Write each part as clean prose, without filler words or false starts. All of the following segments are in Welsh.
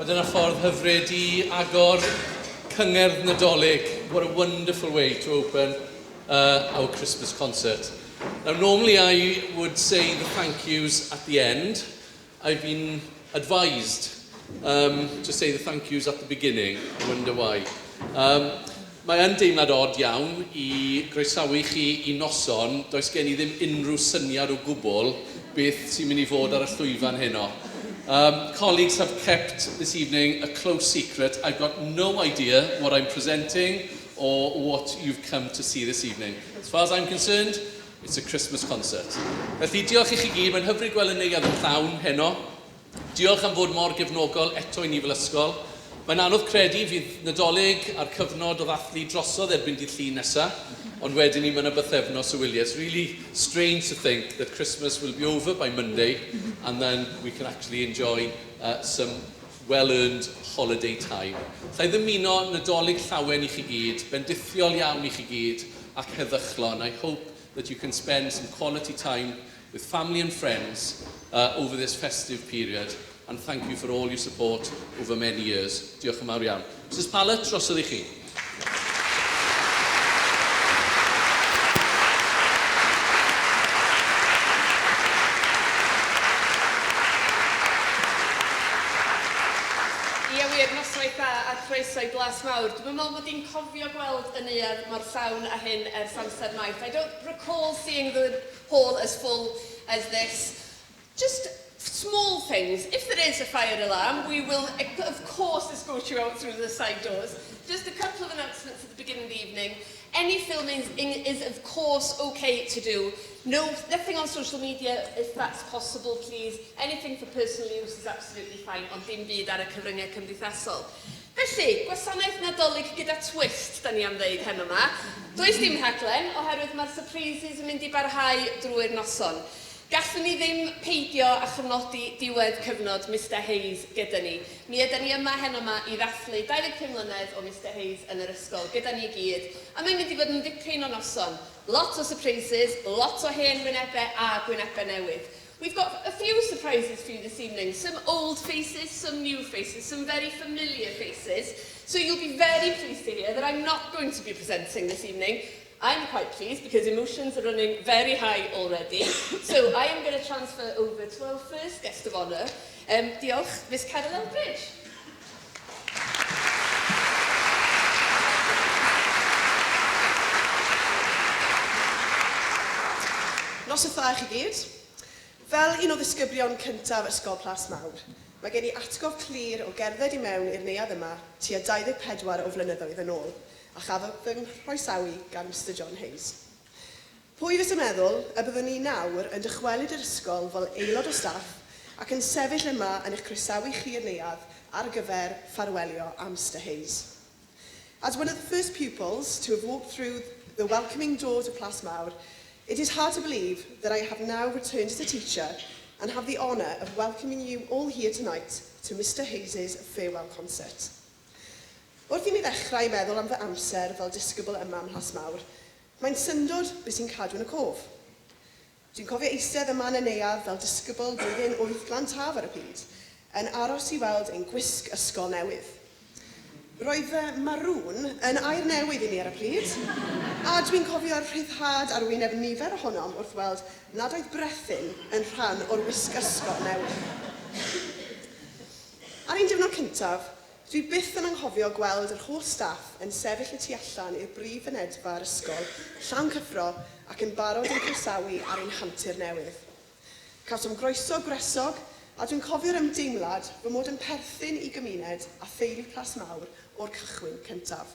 dyna ffordd hyfryd i agor cyngerdd Nadolig. What a wonderful way to open our Christmas concert. Now, normally I would say the thank yous at the end. I've been advised to say the thank yous at the beginning. I wonder why. Mae yn deimlad od iawn i groesawu chi i noson. Does gen i ddim unrhyw syniad o gwbl beth sy'n mynd i fod ar y llwyfan heno. Colleagues have kept this evening a close secret. I've got no idea what I'm presenting or what you've come to see this evening. As far as I'm concerned, it's a Christmas concert. Felly, diolch i chi gyd. Mae'n hyfryd gweld y neuadd yn llawn heno. Diolch am fod mor gefnogol eto i ni fel ysgol. Mae'n anodd credu fydd Nadolig a'r cyfnod o ddathlu drosodd erbyn dydd Llun nesaf, ond wedyn ni mae yna bythefnos o wyliau. It's really strange to think that Christmas will be over by Monday and then we can actually enjoy some well-earned holiday time. Alla i ddymuno Nadolig llawen i chi gyd, bendithiol iawn i chi gyd, ac heddychlon. I hope that you can spend some quality time with family and friends over this festive period, and thank you for all your support over many years. Diolch yn fawr iawn. Mrs Pallett, drosodd i chi. Ia wir, noswaith dda a chroeso i Blas Mawr. Dwi'm yn meddwl mod i'n cofio gweld y neuadd mor llawn â hyn ers amser maith. I don't recall seeing the hall as full as this. Just small things. If there is a fire alarm, we will of course escort you out through the side doors. Just a couple of announcements at the beginning of the evening. Any filming is of course okay to do. No, nothing on social media if that's possible, please. Anything for personal use is absolutely fine, ond dim byd ar y cyfryngau cymdeithasol. Felly, gwasanaeth Nadolig gyda twist, da ni am ddeud heno yma. Does dim rhaglen, oherwydd mae'r surprises yn mynd i barhau drwy'r noson. Gallwn ni ddim peidio â chofnodi diwedd cyfnod Mister Hayes gyda ni. Mi ydan ni yma heno 'ma i ddathlu 25 mlynedd o Mister Hayes yn yr ysgol gyda ni i gyd, a mae'n mynd i fod yn ddipyn o noson. Lot o surprises, lot o hen wynebau a gwynebau newydd. We've got a few surprises for you this evening. Some old faces, some new faces, some very familiar faces. So you'll be very pleased to hear that I'm not going to be presenting this evening. I'm quite pleased because emotions are running very high already. So I am going to transfer over to our first guest of honour. Diolch, Miss Carol Eldridge. Noswaith dda i chi gyd. Fel un o ddisgyblion cyntaf Ysgol Plas Mawr, mae gen i atgof clir o gerdded i mewn i'r neuadd yma tua 24 o flynyddoedd yn ôl, a chafodd fy nghroesawu gan Mister John Hayes. Pwy fysa'n meddwl y byddwn ni nawr yn dychwelyd i'r ysgol fel aelod o staff ac yn sefyll yma yn eich croesawu chi i'r neuadd ar gyfer ffarwelio â Mr Hayes? As one of the first pupils to have walked through the welcoming doors of Plas Mawr, it is hard to believe that I have now returned as a teacher and have the honour of welcoming you all here tonight to Mr Hayes's farewell concert. Wrth i mi ddechrau meddwl am fy amser fel disgybl yma ym Mhlas Mawr, mae'n syndod beth sy'n cadw yn y cof. Dwi'n cofio eistedd yma yn y neuadd fel disgybl blwyddyn 8 Glan Taf ar y pryd, yn aros i weld ein gwisg ysgol newydd. Roedd y marŵn yn air newydd i mi ar y pryd, a dwi'n cofio'r rhyddhad ar wyneb nifer ohonom wrth weld nad oedd brethyn yn rhan o'r wisg ysgol newydd. Ar ein diwrnod cyntaf, dwi byth yn anghofio gweld yr holl staff yn sefyll y tu allan i'r brif fynedfa'r ysgol, llawn cyffro ac yn barod yn croesawu ar ein hantur newydd. Cawsom groeso gwresog, a dwi'n cofio'r ymdeimlad fy mod yn perthyn i gymuned a theulu Plas Mawr o'r cychwyn cyntaf.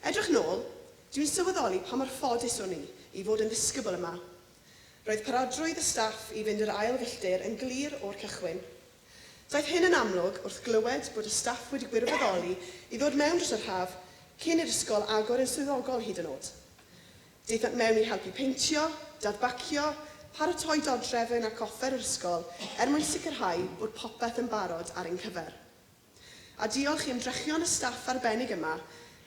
Edrych nôl, dwi'n sylweddoli pa mor ffodus o'n i i fod yn ddisgybl yma. Roedd parodrwydd y staff i fynd yr ail filltir yn glir o'r cychwyn. Daeth hyn yn amlwg wrth glywed bod y staff wedi gwirfoddoli i ddod mewn dros yr haf cyn i'r ysgol agor yn swyddogol hyd yn oed. Daethant mewn i helpu peintio, dadbacio, paratoi dodrefn ac offer yr ysgol er mwyn sicrhau bod popeth yn barod ar ein cyfer. A diolch i ymdrechion y staff arbennig yma,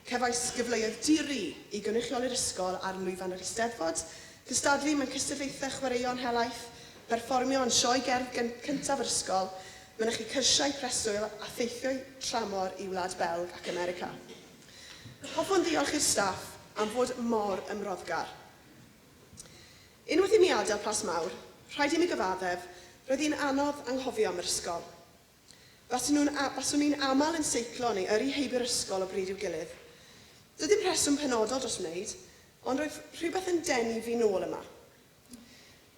cefais gyfleoedd di-ri i gynrychioli'r ysgol ar lwyfan yr Eisteddfod, cystadlu mewn cystadlaethau chwaraeon helaeth, perfformio yn sioe gerdd cyntaf yr ysgol, mynychu cyrsiau preswyl a theithio tramor i Wlad Belg ac America. Hoffwn ddiolch i'r staff am fod mor ymroddgar. Unwaith i mi adael Plas Mawr, rhaid i mi gyfaddef, roedd hi'n anodd anghofio am yr ysgol. Baswn i'n aml yn seiclo neu yrru heibio'r ysgol o bryd i'w gilydd. Doedd dim rheswm penodol dros wneud, ond roedd rhywbeth yn denu fi nôl yma.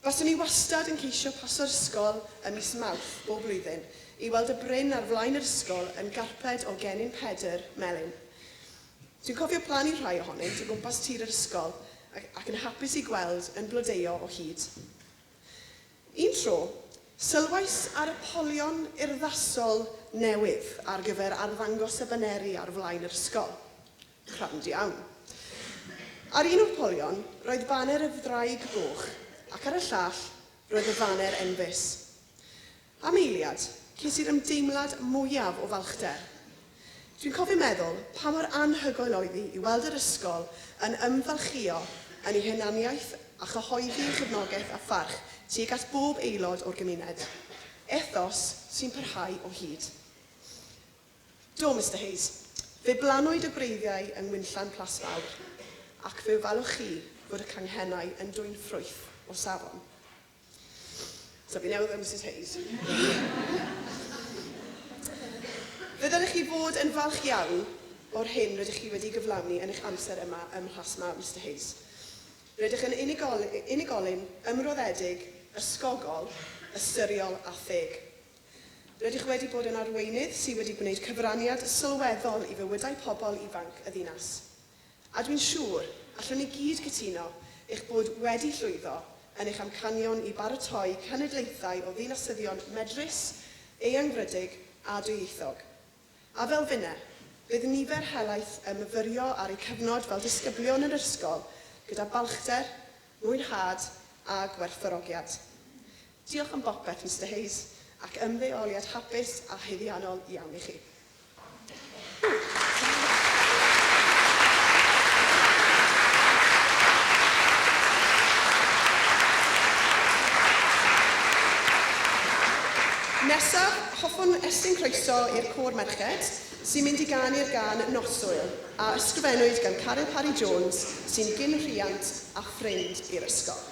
Baswn i wastad yn ceisio paso'r ysgol ym mis Mawrth bob blwyddyn i weld y bryn ar flaen yr ysgol yn garped o gennin Pedr melyn. Dwi'n cofio plannu rhai ohonynt o gwmpas tir yr ysgol ac yn hapus i gweld yn blodeuo o hyd. Un tro, sylwais ar y polion urddasol newydd ar gyfer arddangos y baneri ar flaen yr ysgol. Crand iawn. Ar un o'r polion, roedd baner y ddraig goch, ac ar y llall, roedd y faner enfys. Am eiliad, ces i'r ymdeimlad mwyaf o falchder. Dwi'n cofio meddwl pa mor anhygoel oedd hi i weld yr ysgol yn ymfalchïo yn ei hunaniaeth a chyhoeddi ei chefnogaeth a pharch tuag at bob aelod o'r gymuned. Ethos sy'n parhau o hyd. Do, Mr Hayes, fe blanwyd y gwreiddiau yng Ngwinllan Plas Mawr, ac fe ofalwch chi fod y canghennau yn dwyn ffrwyth o safon. So fi newydd Mrs Hayes. Fe ddylech chi fod yn falch iawn o'r hyn rydych chi wedi gyflawni yn eich amser yma ym Mhlas Mawr, Mr Hayes. Rydych yn unigolyn ymroddedig, ysgogol, ystyriol a theg. Rydych wedi bod yn arweinydd sydd wedi gwneud cyfraniad sylweddol i fywydau pobl ifanc y ddinas. A dwi'n siŵr, allwn ni gyd cytuno, eich bod wedi llwyddo yn eich amcanion i baratoi cenedlaethau o ddinasyddion medrus, eangfrydig a dwyieithog. A fel finne, bydd nifer helaeth yn myfyrio ar eu cyfnod fel disgyblion yn yr ysgol gyda balchder, mwynhad a gwerthfawrogiad. Diolch am bopeth, Mr Hayes, ac ymddeoliad hapus a haeddiannol iawn i chi. Nesaf, hoffwn estyn croeso i'r côr merched sy'n mynd i ganu'r gân Noswyl a ysgrifennwyd gan Caryl Parry Jones sy'n gyn-rhiant a ffrind i'r ysgol.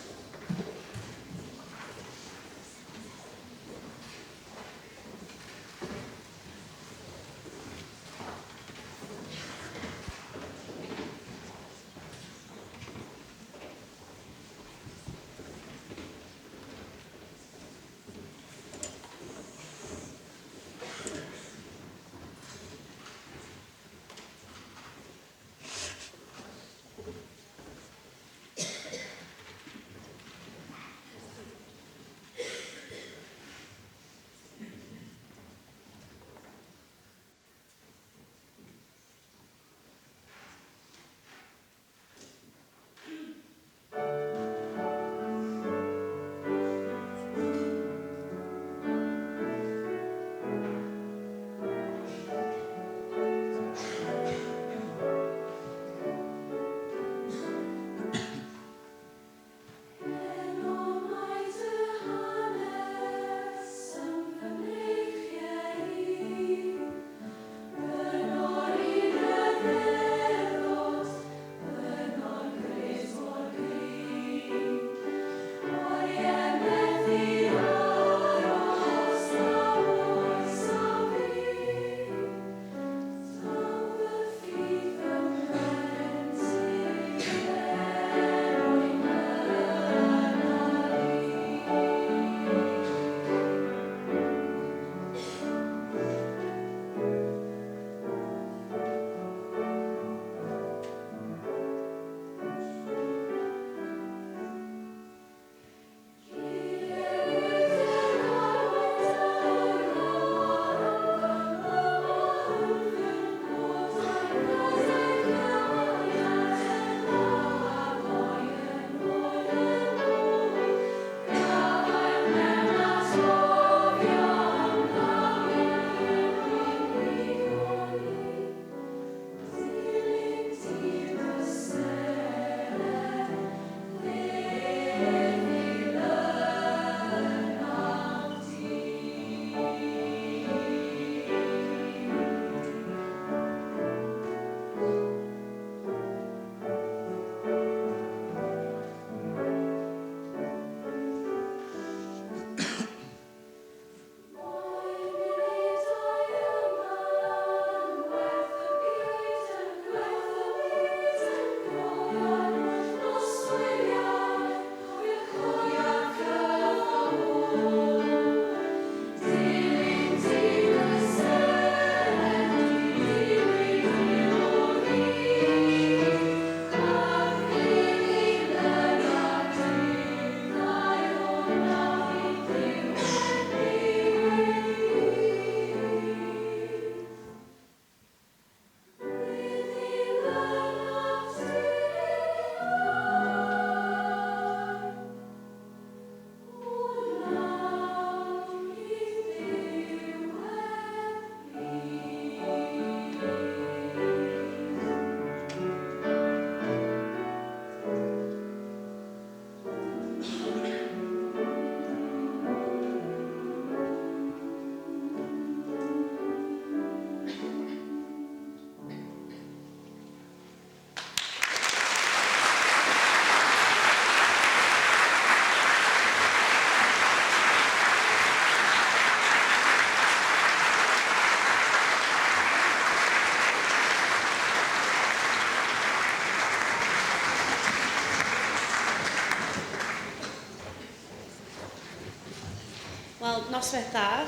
Wel, noswaith dda.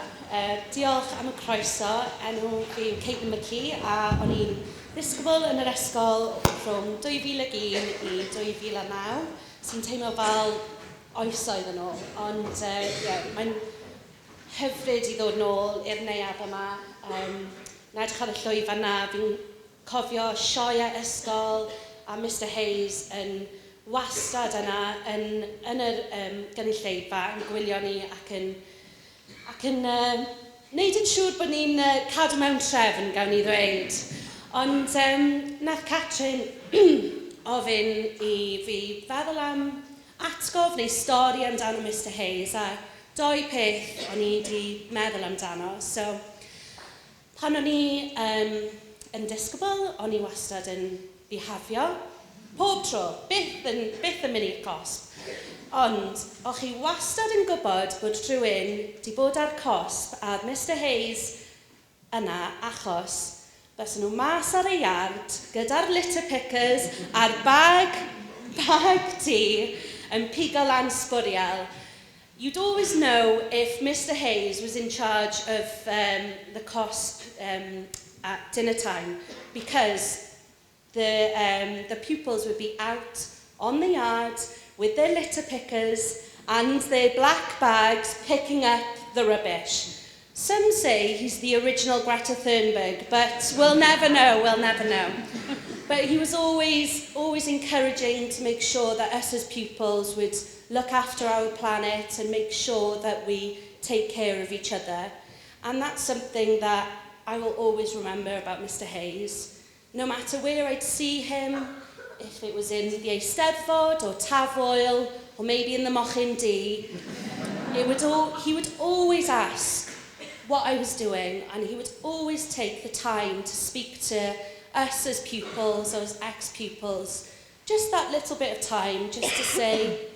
Diolch am y croeso. Enw fi yw Caitlin McKee a o'n i'n ddisgybl yn yr ysgol rhwng 2001 i 2009, sy'n teimlo fel oesoedd yn ôl. Ond yeah, mae'n hyfryd i ddod nôl i'r neuadd yma. Na edrych ar y llwyfan 'na, fi'n cofio sioeau ysgol a Mr Hayes yn wastad yna yn yr gynulleidfa yn gwylio ni ac yn neud yn siŵr bod ni'n cadw mewn trefn, gawn ni ddweud. Ond nath Catrin ofyn i fi feddwl am atgof neu stori amdano Mr Hayes, a doi peth o'n i wedi meddwl amdano. So, pan o'n i yn disgybl, o'n i wastad yn bihafio. Pob tro, byth yn mynd i'r cosb. Ond, o'ch chi wastad yn gwybod bod rhywun wedi bod ar cosb a Mr Hayes yna achos bysen nhw mas ar y iard gyda'r litter pickers a'r bag du yn pigo lan sbwriel. You'd always know if Mr Hayes was in charge of the cosb at dinner time because the pupils would be out on the yard with their litter pickers and their black bags picking up the rubbish. Some say he's the original Greta Thunberg, but we'll never know, we'll never know. But he was always, always encouraging to make sure that us as pupils would look after our planet and make sure that we take care of each other. And that's something that I will always remember about Mr Hayes. No matter where I'd see him, if it was in the Eisteddfod or Tafwyl or maybe in the Mochyn Du, he would always ask what I was doing, and he would always take the time to speak to us as pupils or as ex-pupils, just that little bit of time just to say,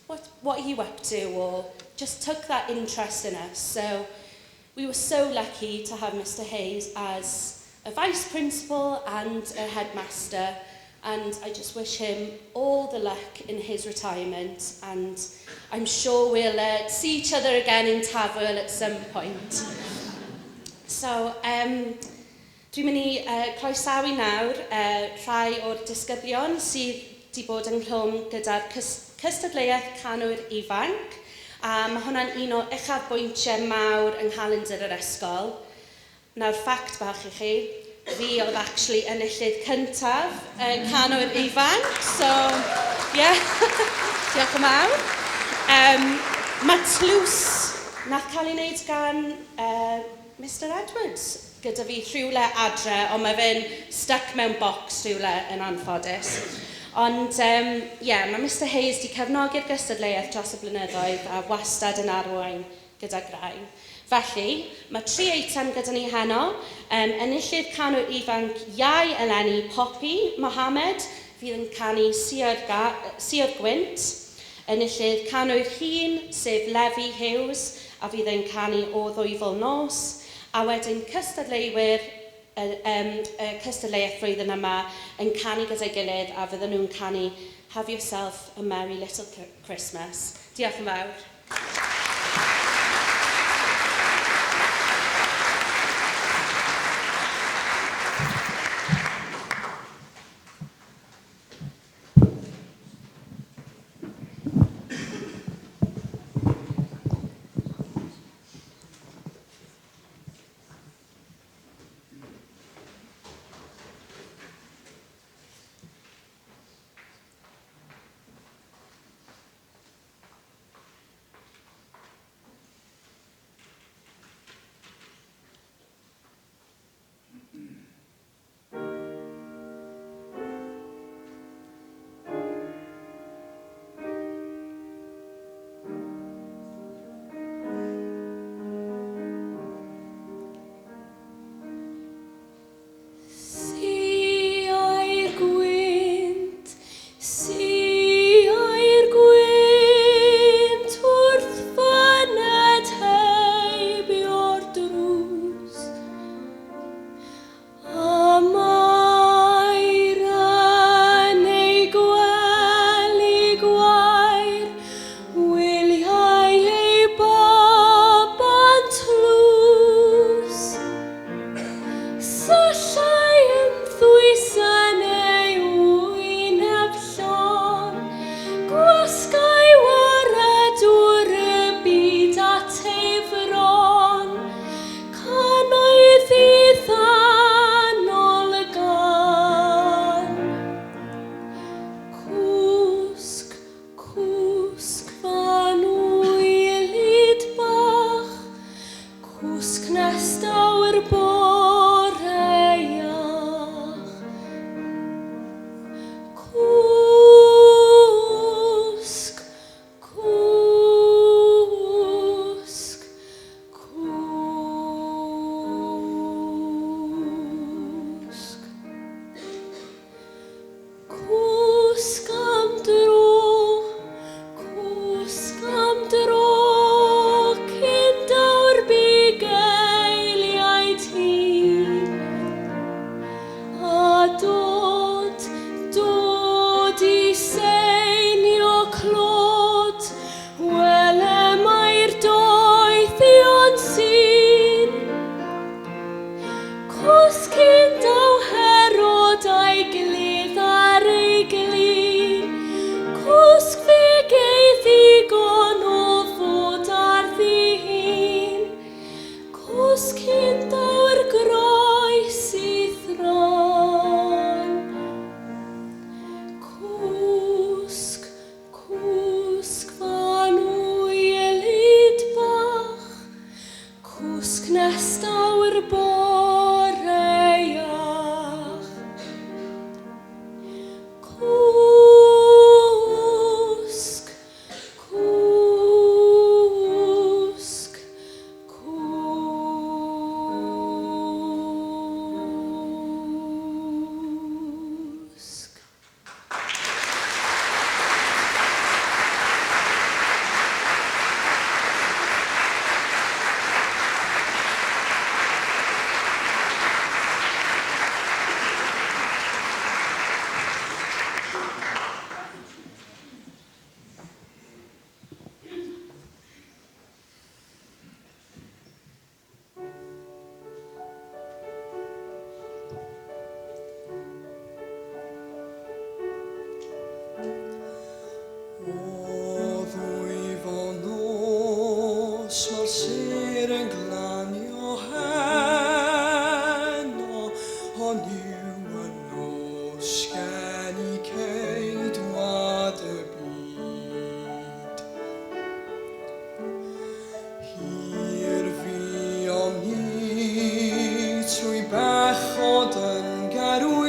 what are you up to?" Or just took that interest in us. So we were so lucky to have Mr Hayes as a vice principal and a headmaster, and I just wish him all the luck in his retirement, and I'm sure we'll see each other again in Tafwyl at some point. So, dwi'n mynd i croesawu nawr rhai o'r disgyblion sydd wedi bod ynghlwm gyda'r cystadleuaeth canwyr ifanc. A mae hwnna'n un o uchafbwyntiau mawr yng nghalendr yr ysgol. Nawr, ffact bach i chi, fi oedd actually enillydd cyntaf canwyr ifanc, so, yeah, diolch yn fawr. Mae tlws nath cael ei wneud gan Mr Edwards gyda fi rhywle adre, ond mae fe'n stuck mewn box rhywle yn anffodus. Ond, yeah, mae Mr Hayes wedi cefnogi'r gystadleuaeth dros y blynyddoedd a wastad yn arwain gyda graen. Felly, mae tri eitem gyda ni heno. Enillydd canwr ifanc iau eleni, Poppy Mohamed, fydd yn canu Sio'r Gwynt. Enillydd canwr hŷn, sef Lefi Hughes, a fydd yn canu O Ddwyfol Nos. A wedyn cystadleuwyr y cystadleuaeth flwyddyn yma yn canu gyda'i gilydd a fydden nhw'n canu Have Yourself a Merry Little Christmas. Diolch yn fawr. Cwsg nes daw'r bore iach. Cwsg, cwsg, cwsg. Cwsg am dro, cwsg am dro, cyn daw'r bugeiliaid hir. A dod, dod i seinio clod, wele mae'r doethion sy'n. Cwsg cyn daw Herod a'i gilydd ar ei glin. Cwsg fe gei ddigon o fod ar ddihun. Cwsg cyn daw'r groes i'th ran. Cwsg, cwsg f'anwylyd bach. Cwsg nes daw'r bore iach. Cwsg, cwsg, cwsg. O ddwyfol nos, mae'r sêr yn glanio heno, hon yw y nos geni ceidwad y byd. Hir fuom ni trwy bechod yn gerwino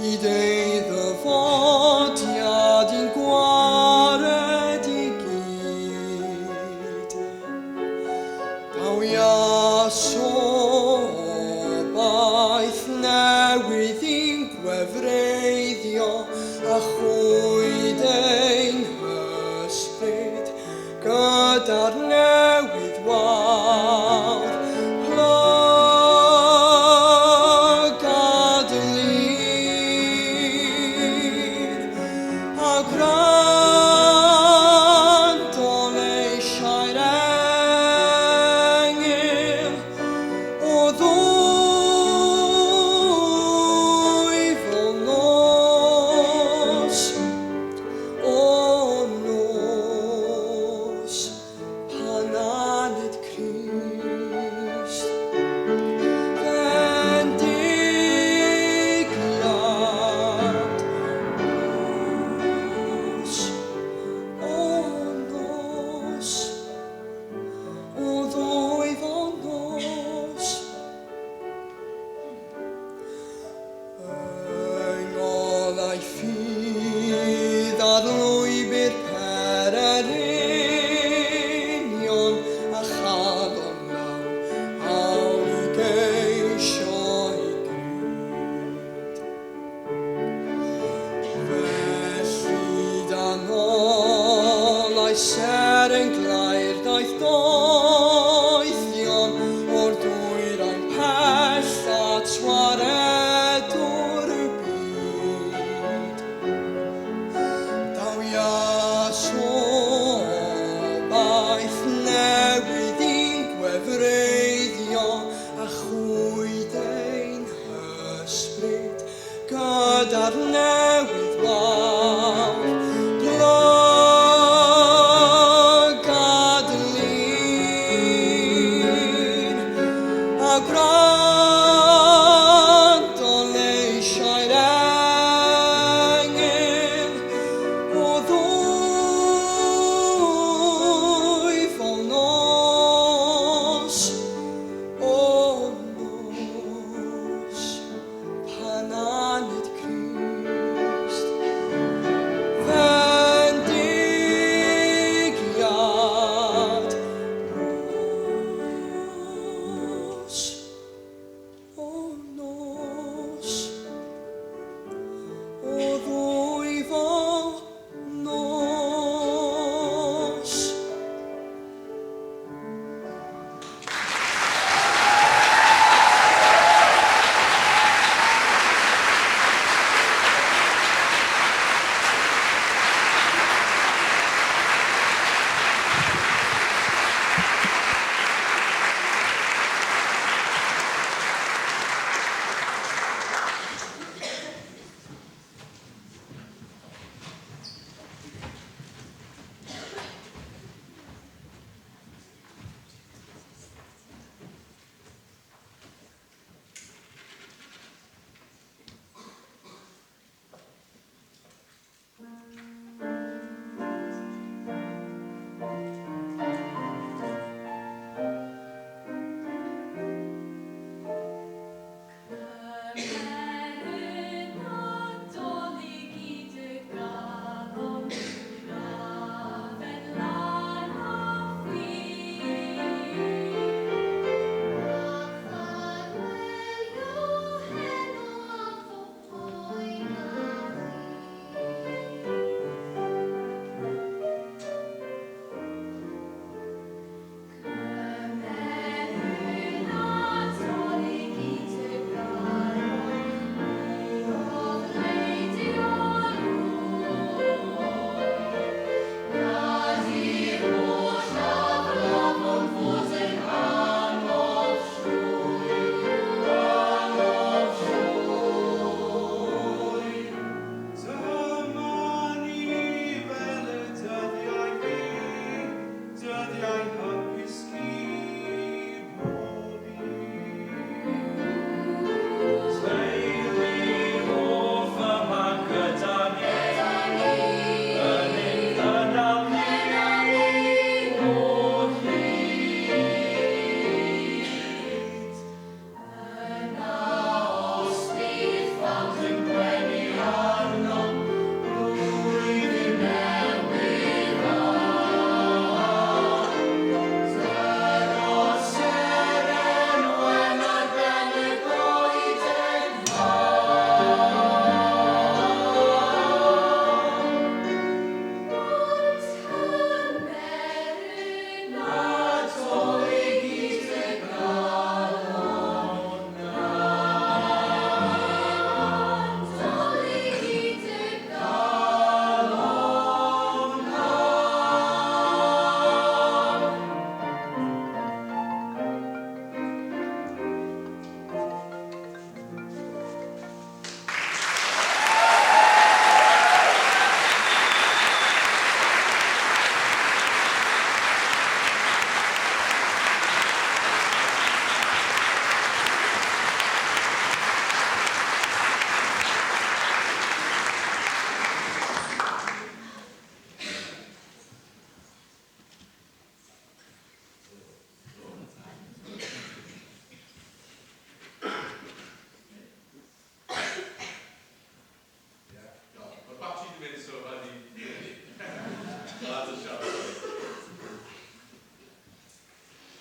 i dy ddyfodiad i'n gwared i gyd. Daw ias o obaith newydd i'n gwefreiddio a chwyd ein hysbryd gyda'r newydd wawr. Plyga dy lir a gwrando leisiau'r engyl o ddwyfol nos, o nos, pan aned Crist. Fendigiad nos, o nos, o ddwyfol nos. Yng ngolau ffydd ar lwybr pererinion a chalon lawn awn i geisio ei gryd. Felly dan olau seren glaer daeth doethion o'r dwyrain pell at waredwr y byd. Daw ias o obaith newydd i'n gwefreiddio a chwyd ein hysbryd gyda'r newydd wawr. Plyga dy lin a gwrando leisiau'r engyl o ddwyfol nos.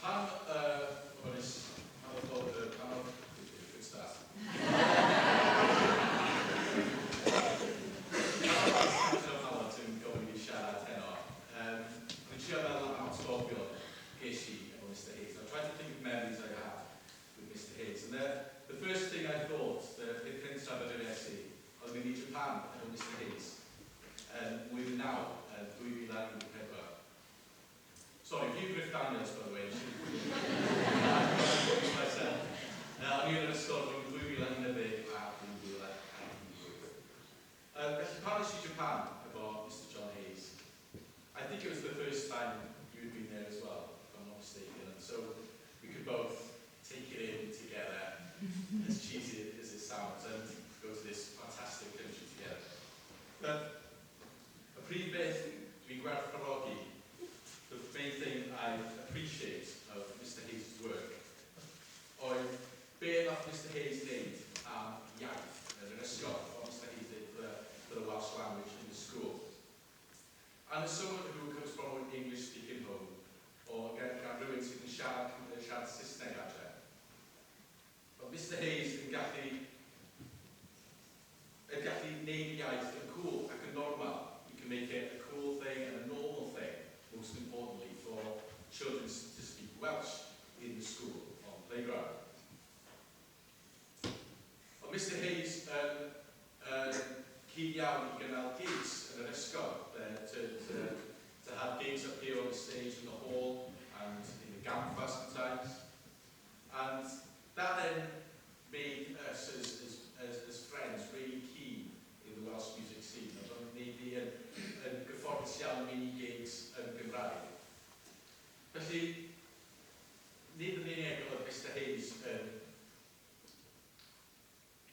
Pan o'n is, pan oedd dod, pan oedd, good start. Pan oedd Catrin Howard yn gofyn i fi siarad heno, o'n i'n trio meddwl am atgofion ges i efo Mr Hayes. I tried to think of memories I had with Mr Hayes. And the first thing I thought, the peth cyntaf yr ys i, oedd mynd i Japan efo Mr Hayes yn blwyddyn 9, yn 2014. Sorry, Hugh Griff Daniels, by the way. Myself. O'n i yn yr ysgol rhwng 2011 a 2018. Felly pan es i Japan efo Mr John Hayes, I think it was the first time you had been there as well, if I'm not mistaken, and so we could both take it in together, as cheesy as it sounds, and go to this fantastic country together. But y prif beth dwi'n gwerthfawrogi, the main thing I appreciate of Mr Hayes' work, oedd be nath Mr Hayes wneud am iaith yn yr ysgol, what Mr Hayes did for the Welsh language in the school. And as someone who comes from an English-speaking home, or gan rhywun sydd yn siarad Saesneg adre, but Mr Hayes yn gallu neud iaith yn cool ac yn normal. You can make it a cool thing and a normal thing, most importantly, for children to speak Welsh in the school, on the playground. Ond Mr Hayes yn keen iawn i gynnal gigs yn yr ysgol, to have gigs up here on the stage in the hall and in the gampfa sometimes. And that then made us as friends really keen in the Welsh music scene. Oedd o'n gwneud ni yn gyfforddus iawn mynd i gigs yn Gymraeg. Felly, nid yn unig oedd Mr Hayes yn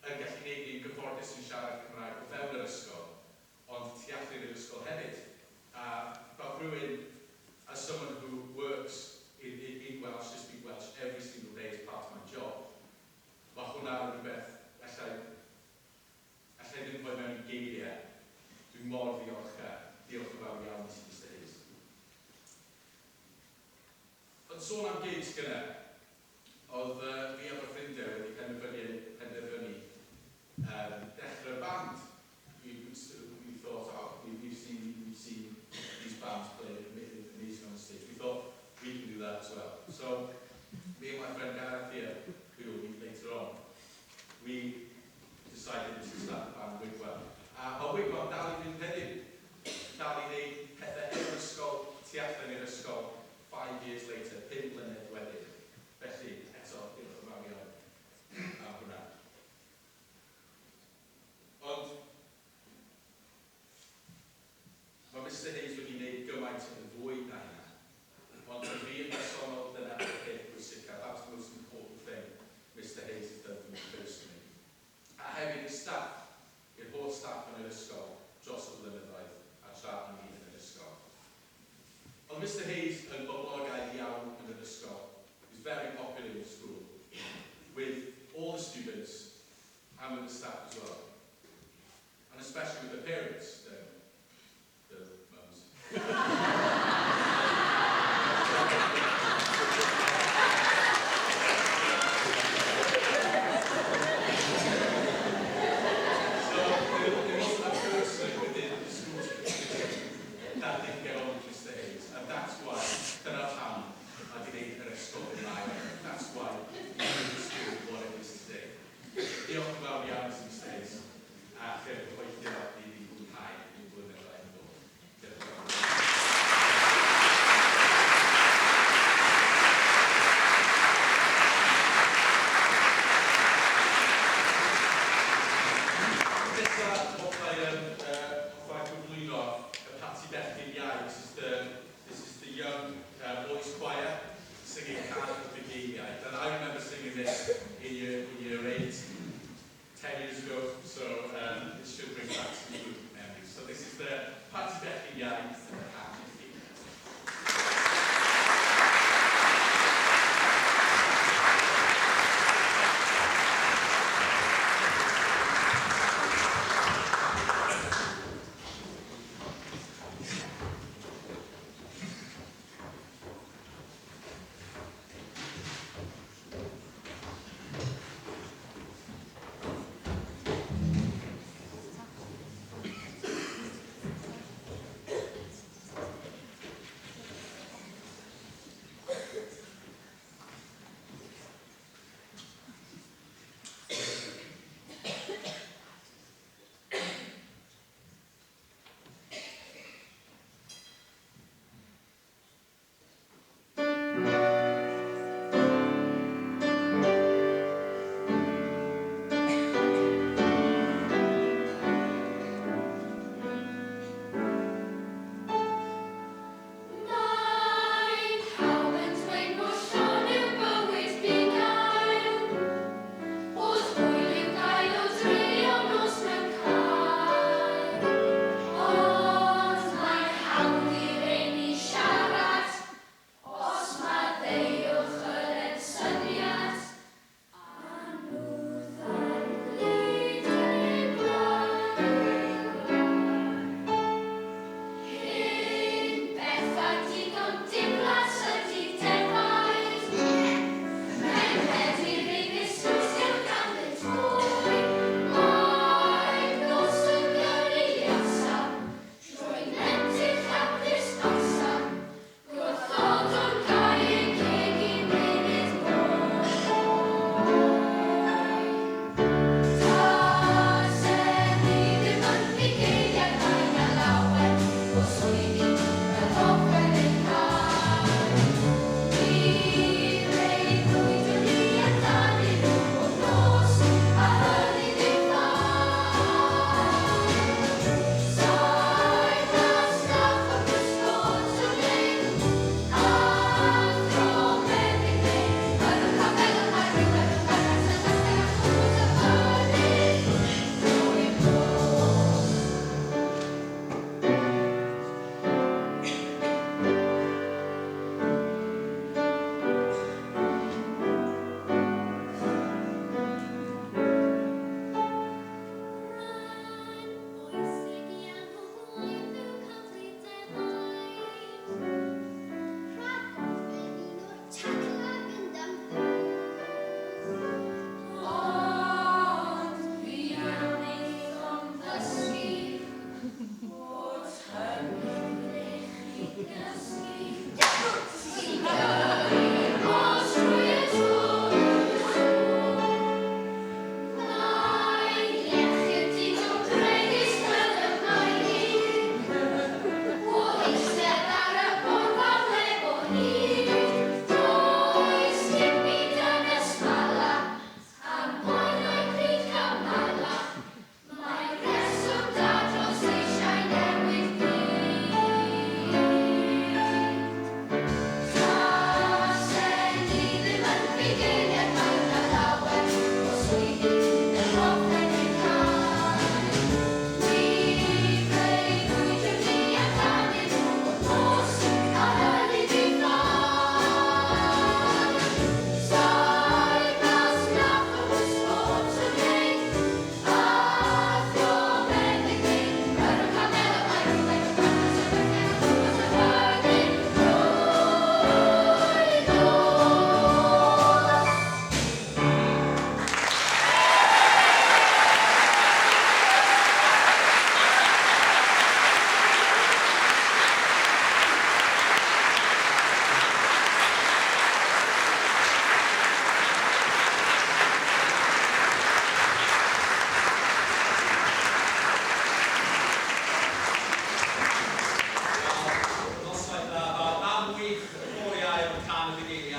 gallu gwneud ni'n gyfforddus yn siarad Cymraeg o fewn yr ysgol, ond tu allan i'r ysgol hefyd. A fel rhywun, as someone who works in Welsh, to speak Welsh every single day as part of my job, mae hwnna yn rhywbeth allai ddim rhoi mewn i geiriau. Dwi'n mor ddiolchgar. Diolch yn fawr iawn i ti, Mr Hayes. Ond sôn am gigs gyda, oedd fi a fy ffrindiau wedi penderfynu dechrau band. We thought, oh, we've seen these bands play amazing on the stage. We thought we can do that as well. So, me and my friend Gareth here, who you'll meet later on, we decided to start the band Wigwam. A mae Wigwam dal i fynd heddiw. Dal i wneud pethau efo'r ysgol, tu allan i'r ysgol, 5 years later, 5 mlynedd wedyn. Felly, eto, diolch yn fawr iawn am hwnna. Ond, mae Mr Hayes wedi gwneud gymaint yn fwy na hynna. Ond i fi yn bersonol, dyna'r peth pwysicaf. That's the most important thing Mr Hayes has done for me personally. A hefyd y staff, i'r holl staff yn yr ysgol dros y blynyddoedd.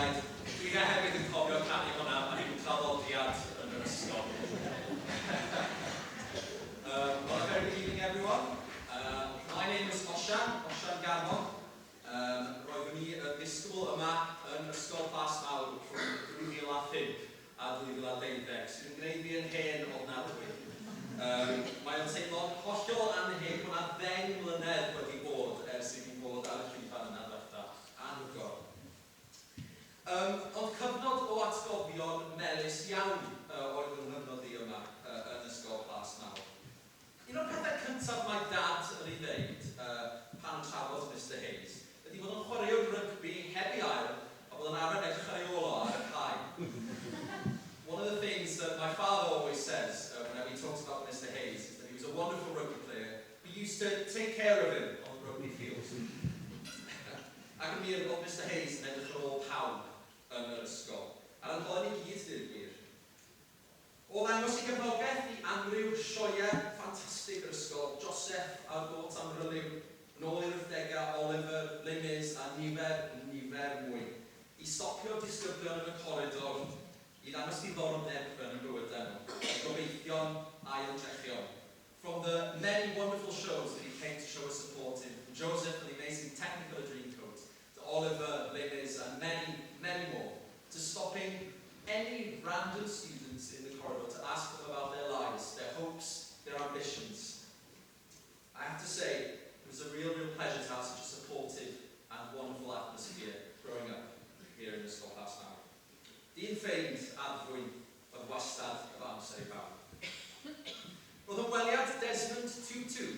Rhaid. Dwi hefyd yn cofio canu hwnna, a ni'n traddodiad yn yr ysgol. Well, a very good evening, everyone. My name is Osian, Osian Garmon. Roeddwn i yn ddisgybl yma yn Ysgol Plas Mawr rhwng 2005 a 2012, sydd yn gwneud fi yn hen ofnadwy. Mae o'n teimlo'n hollol annheg bod 'na 10 mlynedd wedi bod ers i fi fod ar y llwyfan yna ddiwetha. Anhygoel. Ond cyfnod o atgofion melys iawn oedd yng nghyfnod i yma yn Ysgol Plas Mawr. Un o'r pethau cyntaf mae Dad yn ei ddeud pan yn trafod Mr Hayes ydy fod o'n chwaraewr rygbi heb ei ail a bod o'n arfer edrych ar ei ôl o ar y cae. One of the things that my father always says whenever he talks about Mr Hayes is that he was a wonderful rugby player who used to take care of him on the rugby field. Ac yn wir, oedd Mr Hayes yn edrych ar ôl pawb yn yr ysgol. A'r ein holau ni gyd, dweud gwir. O ddangos ei gefnogaeth i amryw sioeau ffantastig yr ysgol, Joseph a'r Got Amryliw, yn ôl i'r 80au, Oliver, Les Mis a nifer, nifer mwy. I stopio disgyblion yn y coridor, i ddangos diddordeb yn y bywydau nhw, i gobeithion a'i ymdrechion. From the many wonderful shows that he came to show his support in, from Joseph and the amazing Technicolor Dreamcoat, to Oliver, Les Mis, and many, many more, to stopping any random students in the corridor to ask them about their lives, their hopes, their ambitions. I have to say, it was a real, real pleasure to have such a supportive and wonderful atmosphere growing up here in Ysgol Plas Mawr. Dyn ffeind addfwyn oedd wastad efo amser i bawb. Roedd ymweliad Desmond Tutu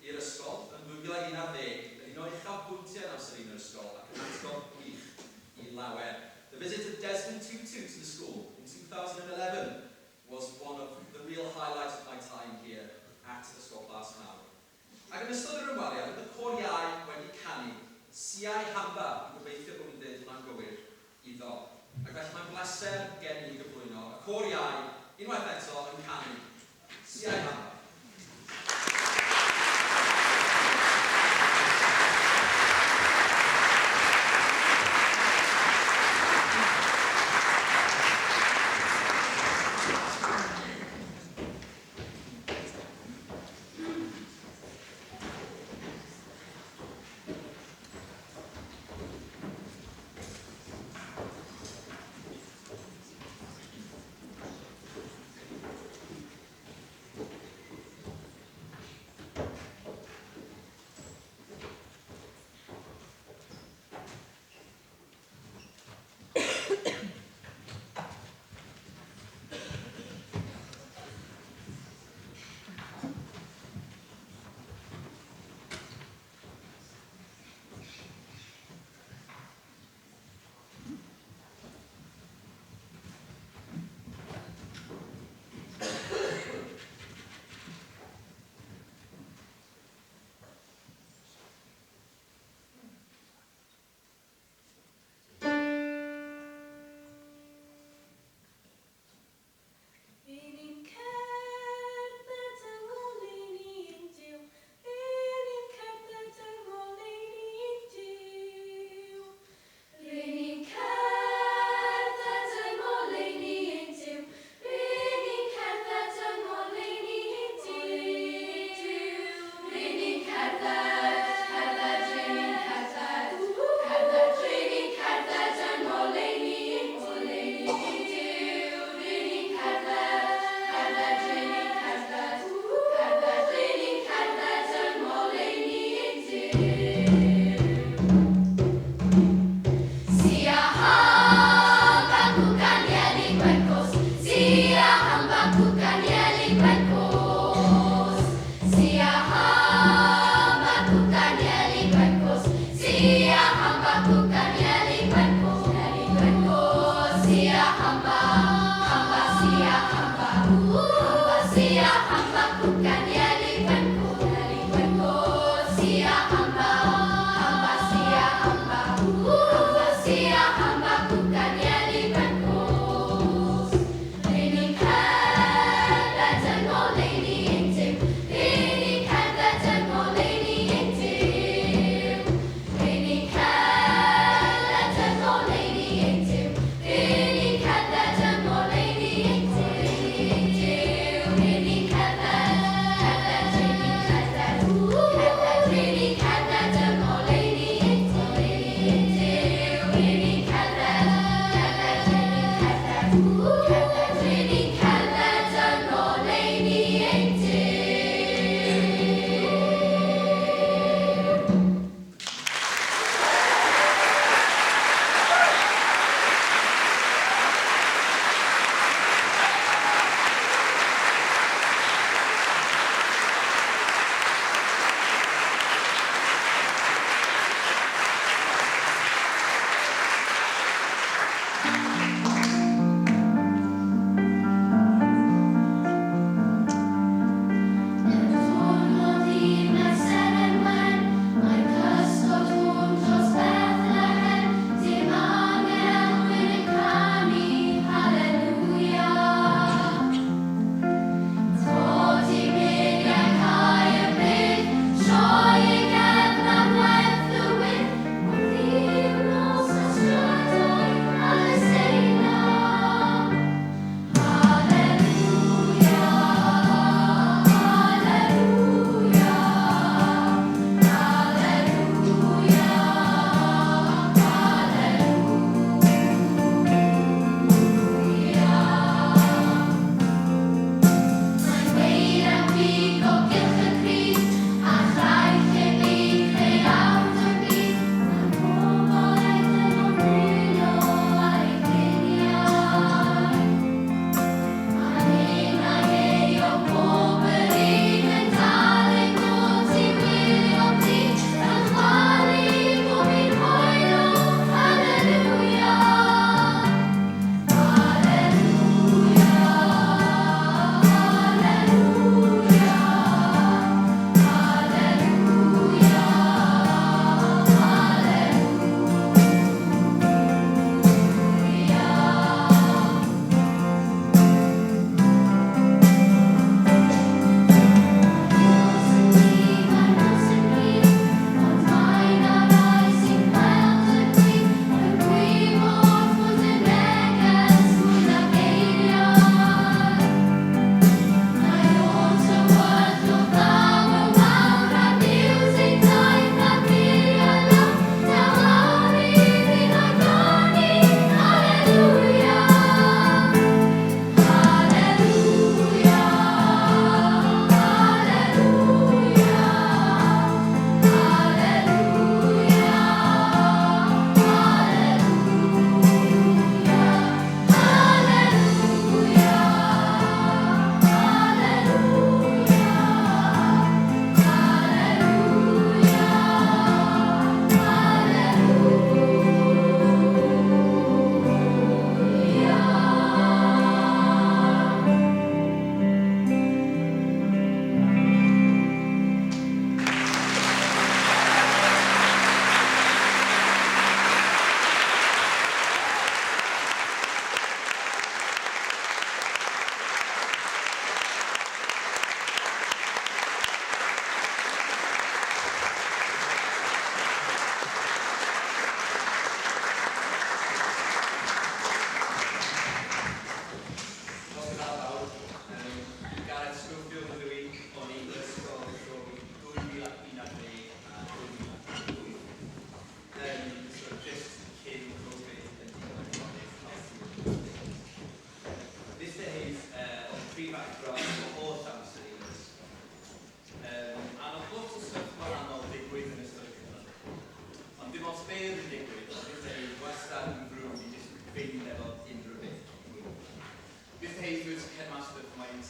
i'r ysgol yn 2011 yn un o uchafbwyntiau amser i'n yr ysgol ac yn atgof gwych i lawer. The visit of Desmond Tutu to the school in 2011 was one of the real highlights of my time here at Ysgol Plas Mawr. Ac yn ystod yr ymweliad, oedd y côr iau wedi canu Siyahamba, yn gobeithio bod fi'n dweud hwnna'n gywir, iddo. Ac felly mae'n bleser gen i gyflwyno y côr iau unwaith eto yn canu Siyahamba.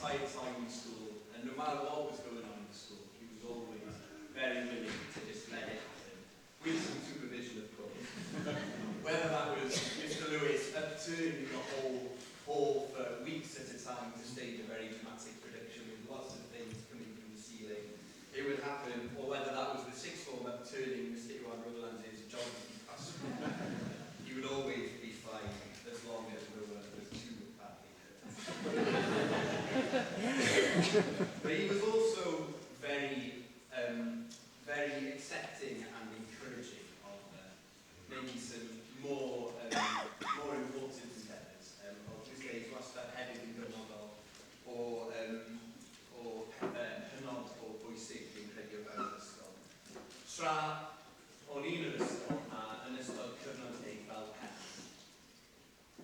entire time in school, and no matter what was going on in the school, he was always very willing to just let it happen, with some supervision, of course. Whether that was Mr. Lewis upturning the whole hall for weeks at a time to stage a very dramatic production with lots of things coming from the ceiling, it would happen, or whether that was the sixth form upturning Mr. Iwan Rowlands' geography classroom. He would always be fine as long as no one was too badly hurt. But he was also very, very accepting and encouraging of maybe some more important endeavours. Oedd Mr Hayes wastad hefyd yn gefnogol o pethau hynod o bwysig fi'n credu o fewn yr ysgol. Tra o'n i'n yr ysgol a yn ystod cyfnod ei fel pennaeth,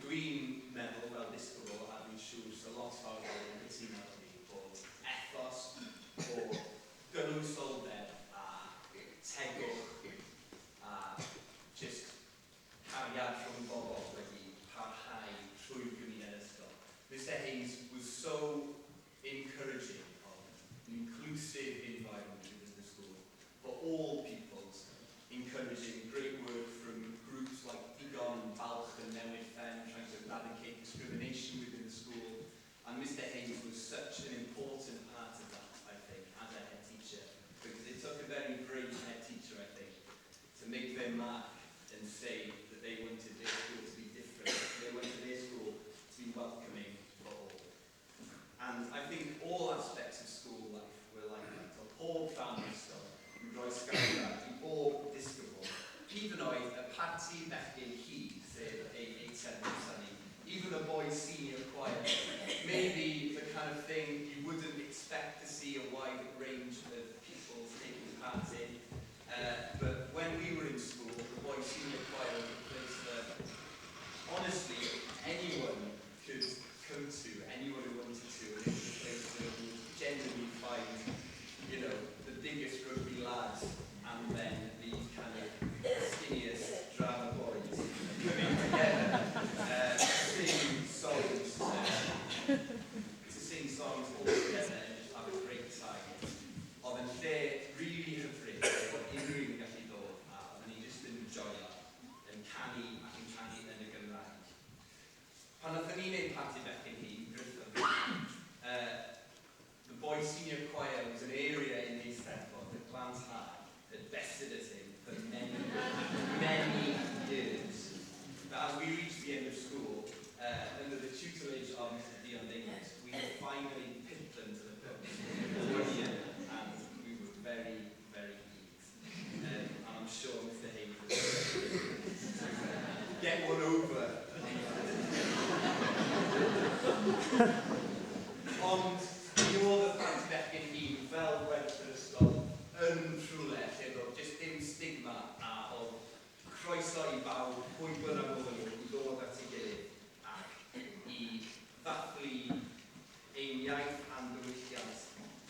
dwi'n meddwl fel disgybl, a dwi'n siŵr so lot fawr o bobl yn cytuno efo fi, bod ethos o gynwysoldeb a tegwch a just cariad rhwng bobl wedi parhau trwy'r gymuned ysgol. Mr Hayes was so encouraging of an inclusive environment within the school for all pupils, encouraging great work from groups like Digon and Balch and Newid Fen, trying to eradicate discrimination within the school. And Mr Hayes was such an important part of that, I think, as a head teacher, because it took a very brave head teacher, I think, to make their mark and say that they wanted their school to be different. They wanted their school to be welcoming for all. And I think all aspects of school life were like that. O pob rhan o'r ysgol, yn rhoi sgarlad i bob disgybl. Hyd yn oed y parti bechgyn hŷn, sef ei eitem nesa ni, even the boys senior choir, maybe the kind of thing you wouldn't expect to see a wide range of pupils taking part in. But when we were in school, the boys senior choir was a place that honestly anyone could come to, anyone who wanted to, and it was a place where you would genuinely find the biggest rugby lads and then the kind of skinniest drama boys coming together to sing songs all together and just have a great time. Oedd yn lle really hyfryd, bod unrhyw un yn gallu dod, a oedden ni jyst yn joio, yn canu ac yn canu yn y Gymraeg. Pan oedden ni'n neud parti bechgyn hŷn, Griff a fi, the boys senior choir was an area in the Eisteddfod that Plant High had bested us in for many, many years. But as we reached the end of school, under the tutelage of Mr. Dion Davies, we finally pipped them to the post one year, and we were very, very pleased. And I'm sure Mr. Hayes was very pleased to get one over. Ond mi oedd y parti bechgyn hŷn fel gweddill yr ysgol yn rhywle lle oedd just dim stigma a oedd croeso i bawb, pwy bynnag oedden nhw, i ddod at ei gilydd ac i ddathlu ein iaith a'n diwylliant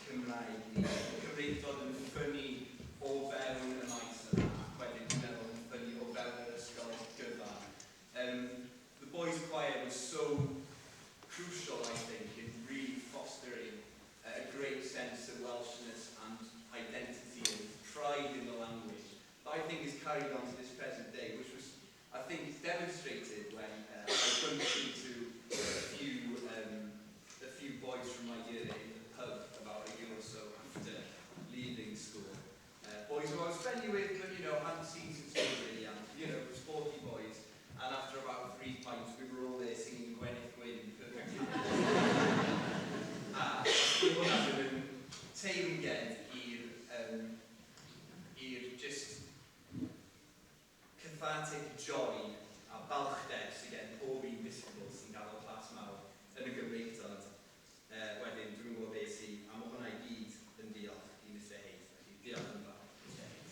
Cymraeg ni. Cymreictod yn ffynnu o fewn y maes yma, ac wedyn dwi'n meddwl yn ffynnu o fewn yr ysgol gyfan. The boys' choir was so crucial, I think, in really fostering a great sense of Welshness and identity and pride in the language that I think is carried on to this present day, which was, I think, demonstrated when I bumped into a few boys from my year in the pub about a year or so after leaving school. Boys who I was friendly with, but hadn't seen since we were really young, sporty boys. And after about 3 pints, we were all there singing Gwyneth Gwyn perfectly. A oedd hwnna ddim yn teyrnged i'r just cathartic joy a balchder sydd gen pob un disgybl sy'n gadael Plas Mawr yn y Gymreictod. Wedyn, dwi'n gwybod beth sydd, a mae hwnna i gyd yn diolch i Mr Hayes. Felly, diolch yn fawr, Mr Hayes.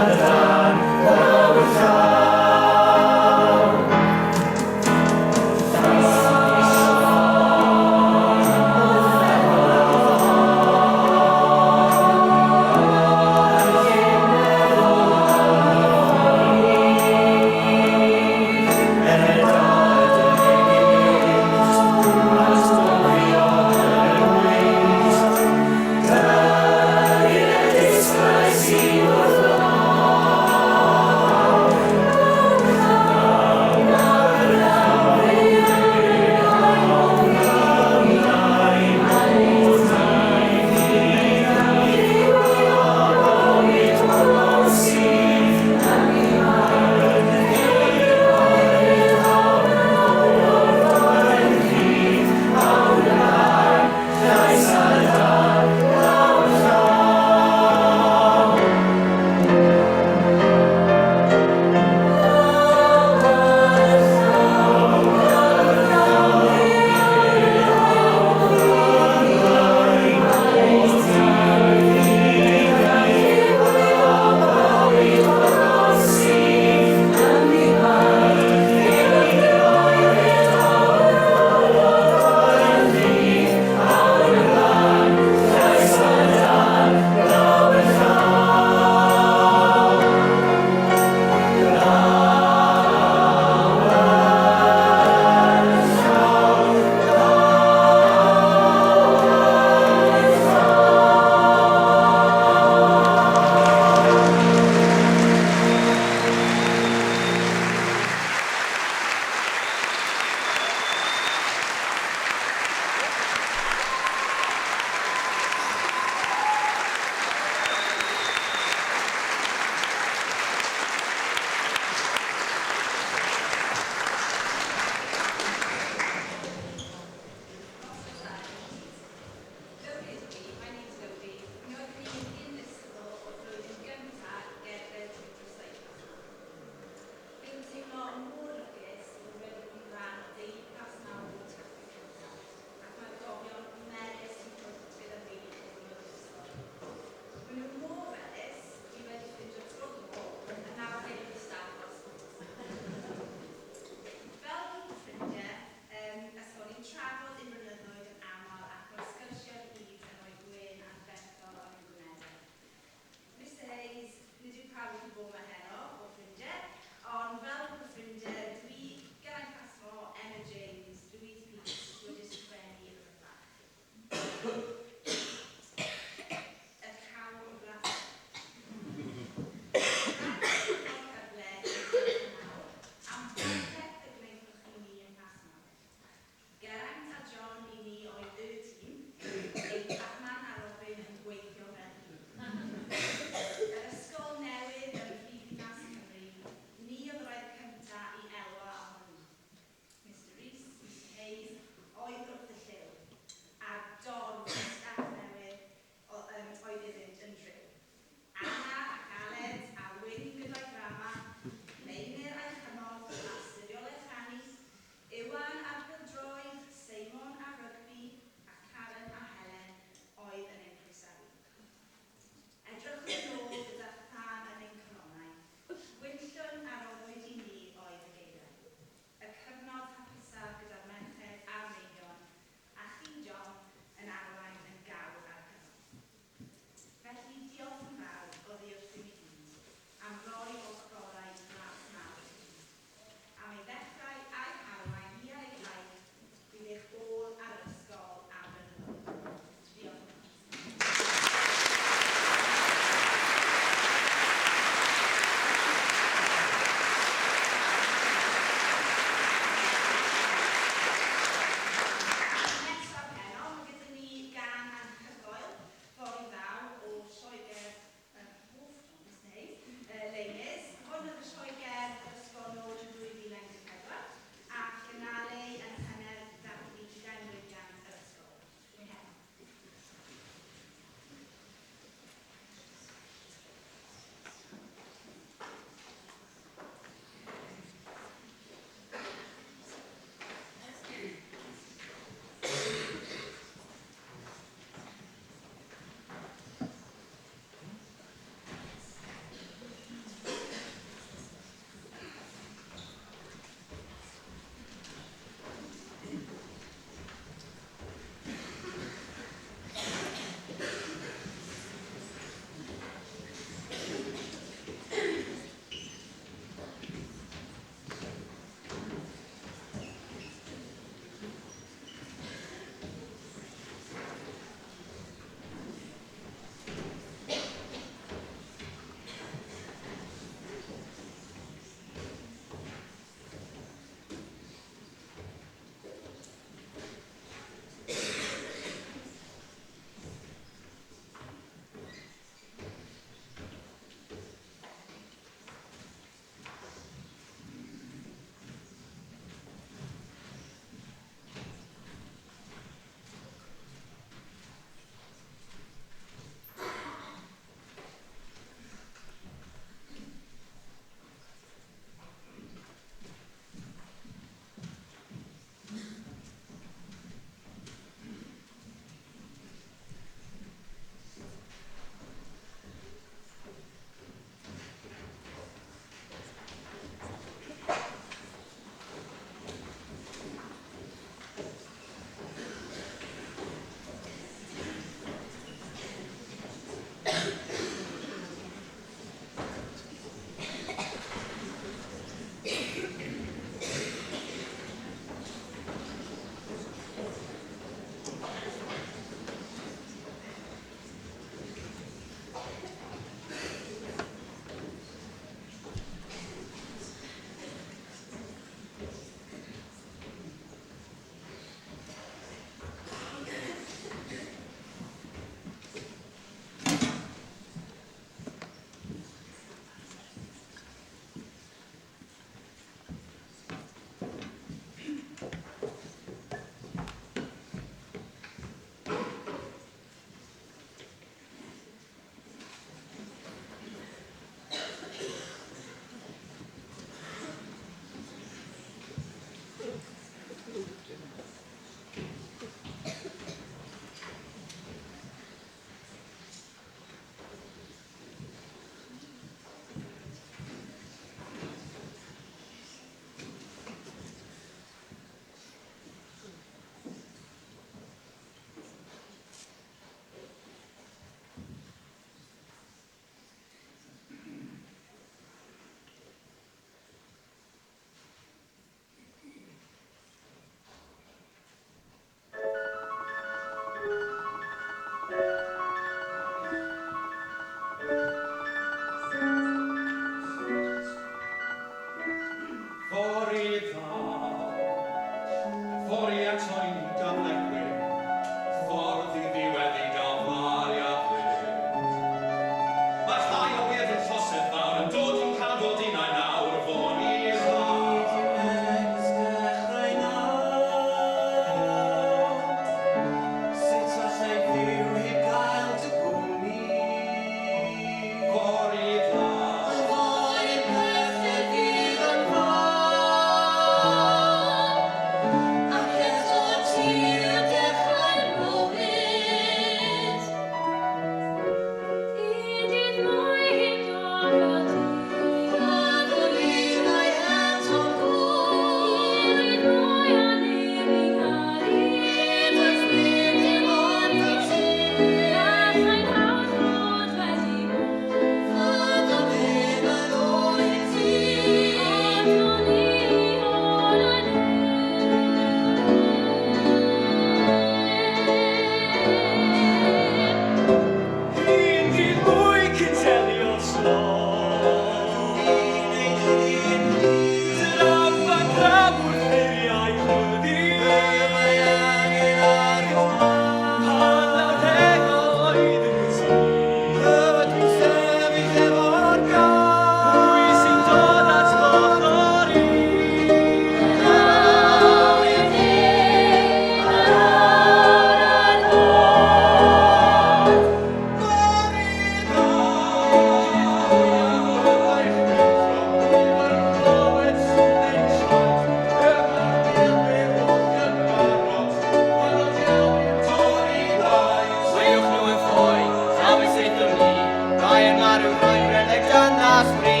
rhyw rhaid redeg dan a sbri.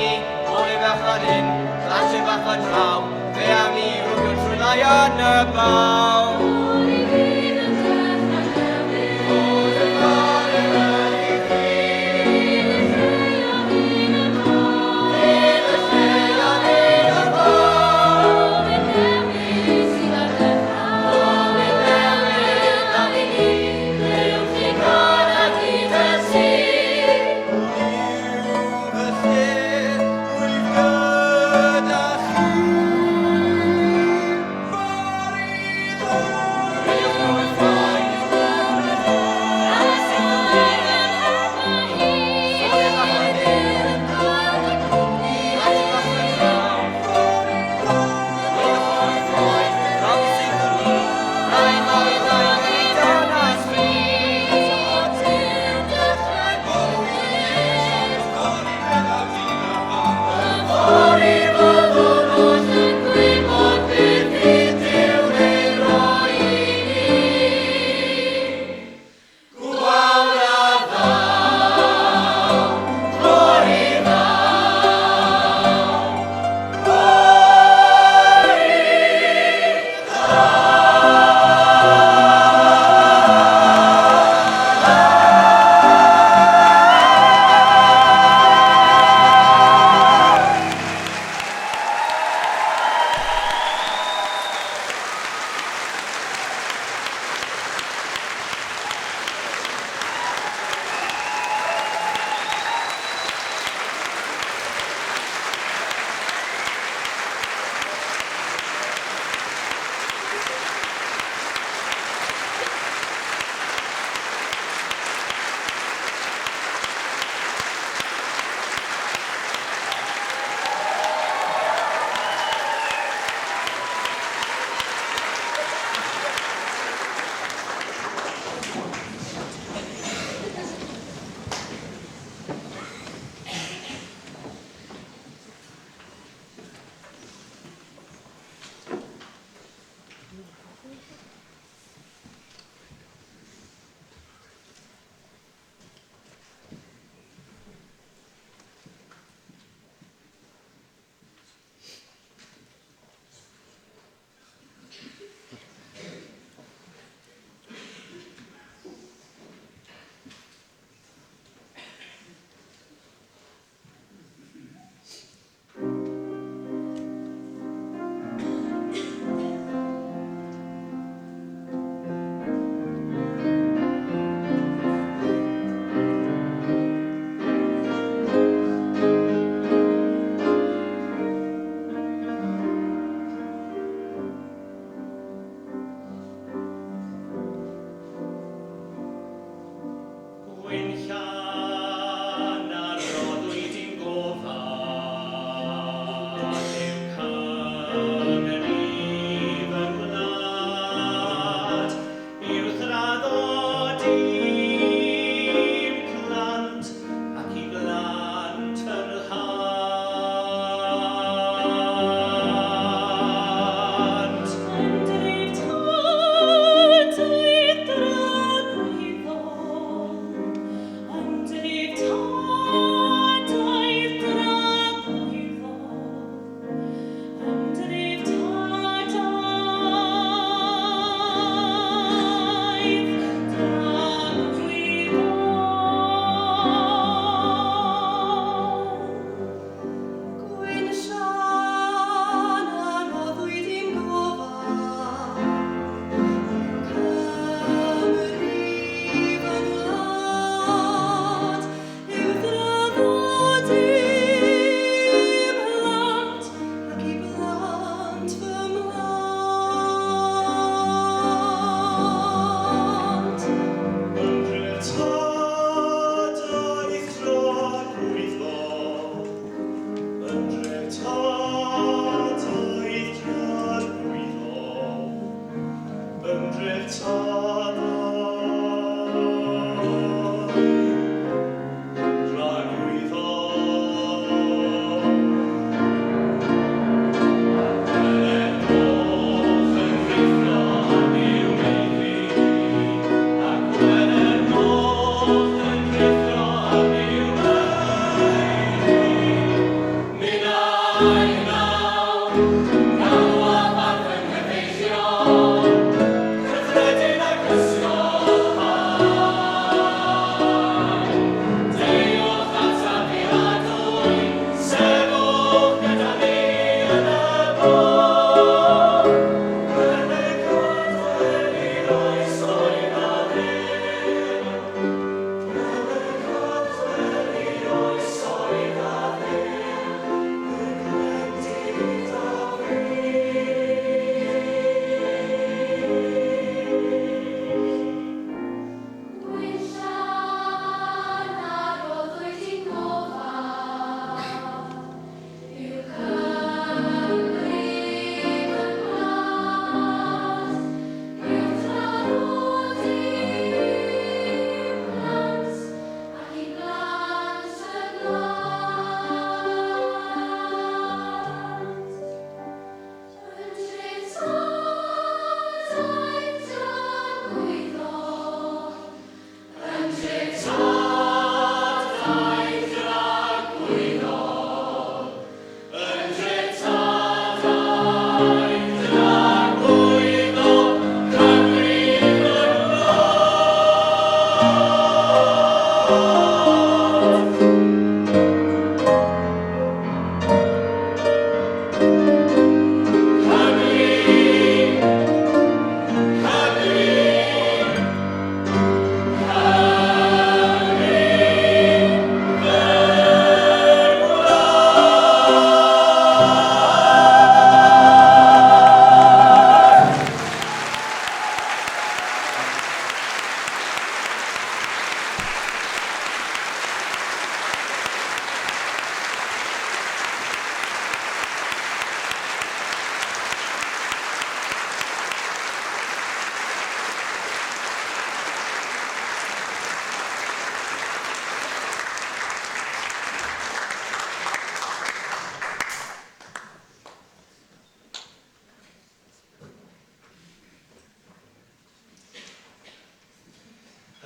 Oli fach fan hyn, glasio bach fan draw, fe awn ni rwbio trwy lai yn y baw. Gyda chi.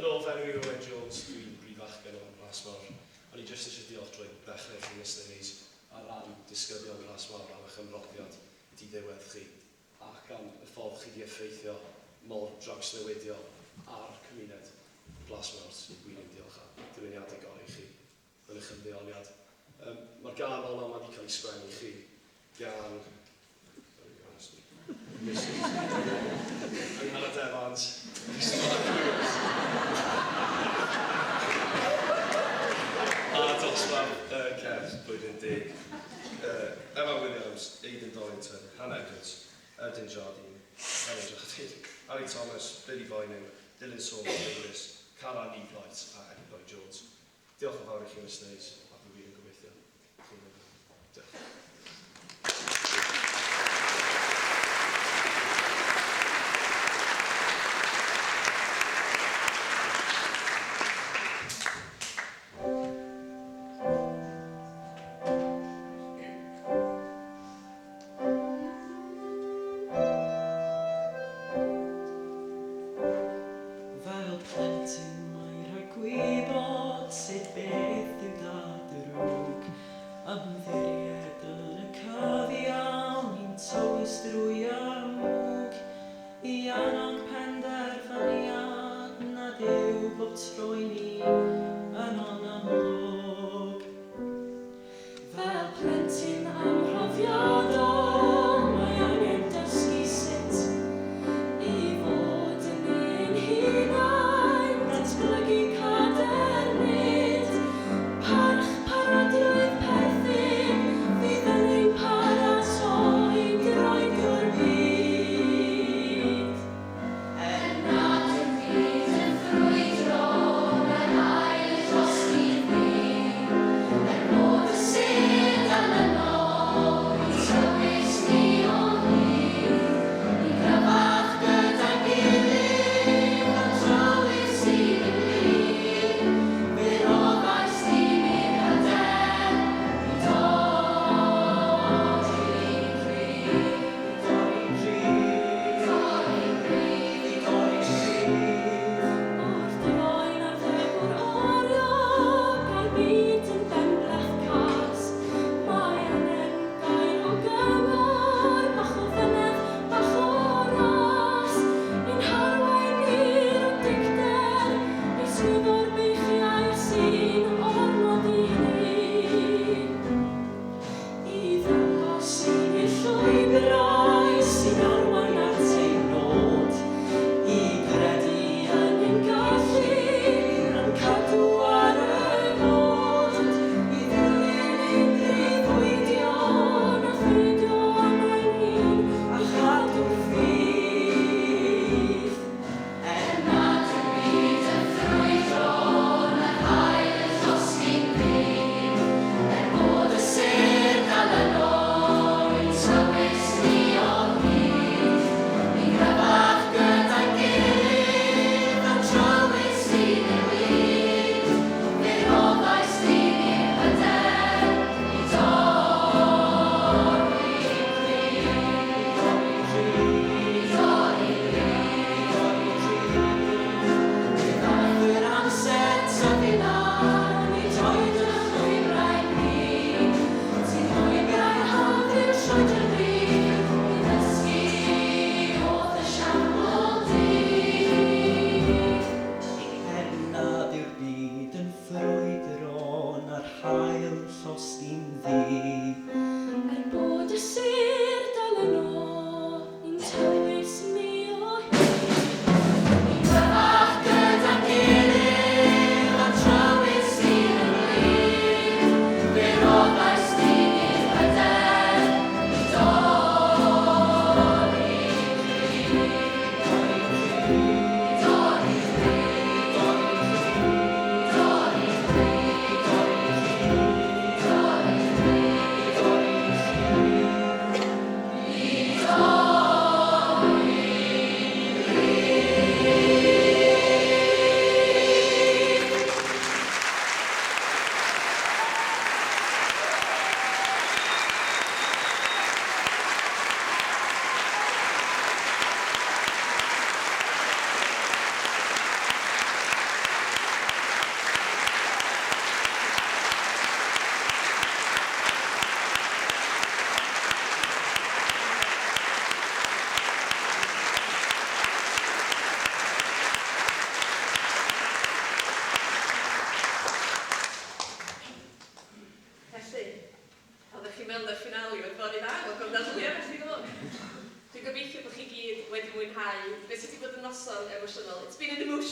Helo, fy enw i Owen Jones, dwi'n brif fachgen o Plasmawr. O'n i jyst eisiau diolch drwy ddechrau chi, Mr Hayes, ar ran disgyblion Plasmawr am eich ymroddiad diddiwedd chi ac am y ffordd chi wedi effeithio mor drawsnewidiol ar cymuned Plasmawr sy'n wir yn diolch a dymuniadau gorau i chi yn eich ymddeoliad. Mae'r gân ola yma wedi cael ei sgwennu i chi gan Mrs. Angharad Evans, Christopher Cruz, a dosbarth cerdd blwyddyn 10. Emma Williams, Aidan Dorrington, Hannah Edwards, Erdyn Jardine, Hannah Jardine, Harry Thomas, Billy Boyning, Dylan Saunders Lewis, Cara Lee Wright a Eddie Lloyd Jones. Diolch yn fawr i chi, Mr Hayes, a dwi wir yn gobeithio. Chi'n mwynhau. Diolch. Fel plentyn mae rhaid gwybod sut beth yw dad.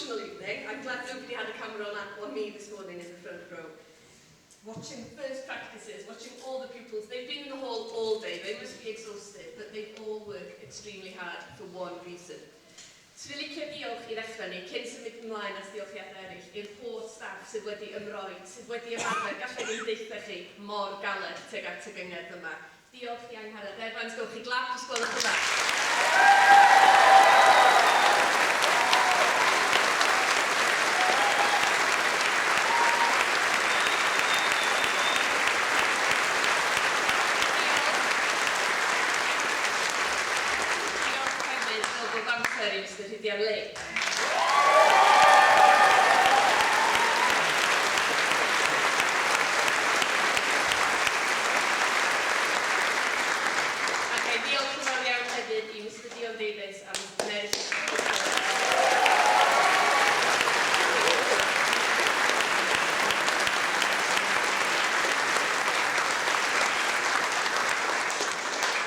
emotional evening. I'm glad nobody had a camera on me this morning in the front row. Watching the first practices, watching all the pupils. They've been in the hall all day. They must be exhausted, but they all work extremely hard for one reason. Swn i'n licio diolch i ddechrau ni, cyn symud ymlaen at diolchiadau eraill, i'r holl staff sydd wedi ymroi, sydd wedi ymarfer, gallai ddim deutha chi mor galed tuag at y gyngerdd yma. Diolch i Angharad Evans, gowch chi glap os gwelwch yn dda. Diolch hefyd, fel bob amser, i Mr Rhydian Lake. Ac ai diolch yn fawr iawn hefyd i Mr Dion Davies a Mr Mary.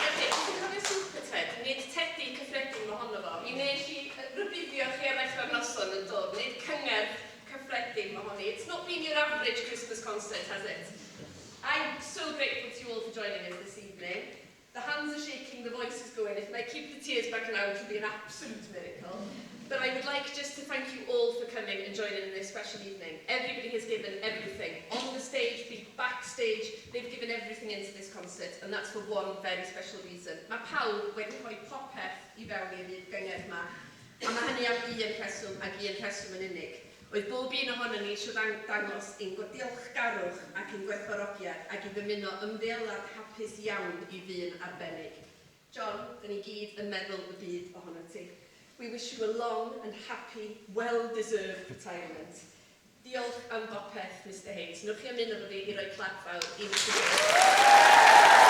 Felly, os ti'n cofio Super Ted, nid tedi cyffredin mohono fo. Mi wnes i rybuddio chi ar ddechrau'r noson yn dod, nid cyngerdd cyffredin mohoni. It's not been your average Christmas concert, has it? I'm so grateful to you all for joining us this evening. The hands are shaking, the voice is going. If I keep the tears back now, it will be an absolute miracle. But I would like just to thank you all for coming and joining in this special evening. Everybody has given everything. On the stage, backstage, they've given everything into this concert, and that's for one very special reason. Mae pawb wedi rhoi popeth i fewn i'r gyngerdd yma, a mae hynny am un rheswm ac un rheswm yn unig. Oedd bob un ohono ni eisiau dangos ein diolchgarwch ac ein gwerthfawrogiad ac i ddymuno ymddeolad hapus iawn i ddyn arbennig. John, dyn ni gyd yn meddwl y byd ohono ti. We wish you a long and happy, well-deserved retirement. Diolch am bopeth, Mr Hayes. Newch chi ymuno efo fi i roi clap fawr i Mr Hayes.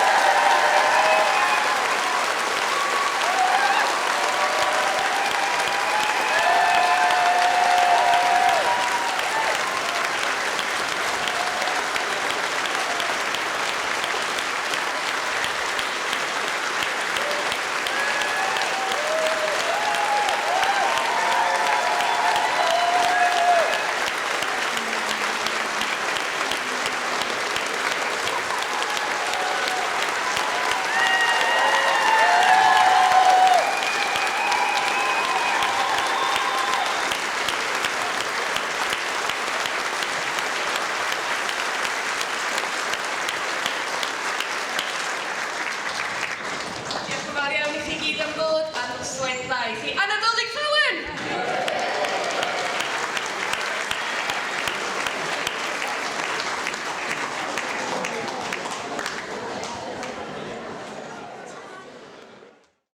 Diolch yn fawr iawn i chi gyd am ddod a noswaith dda i chi. A Nadolig!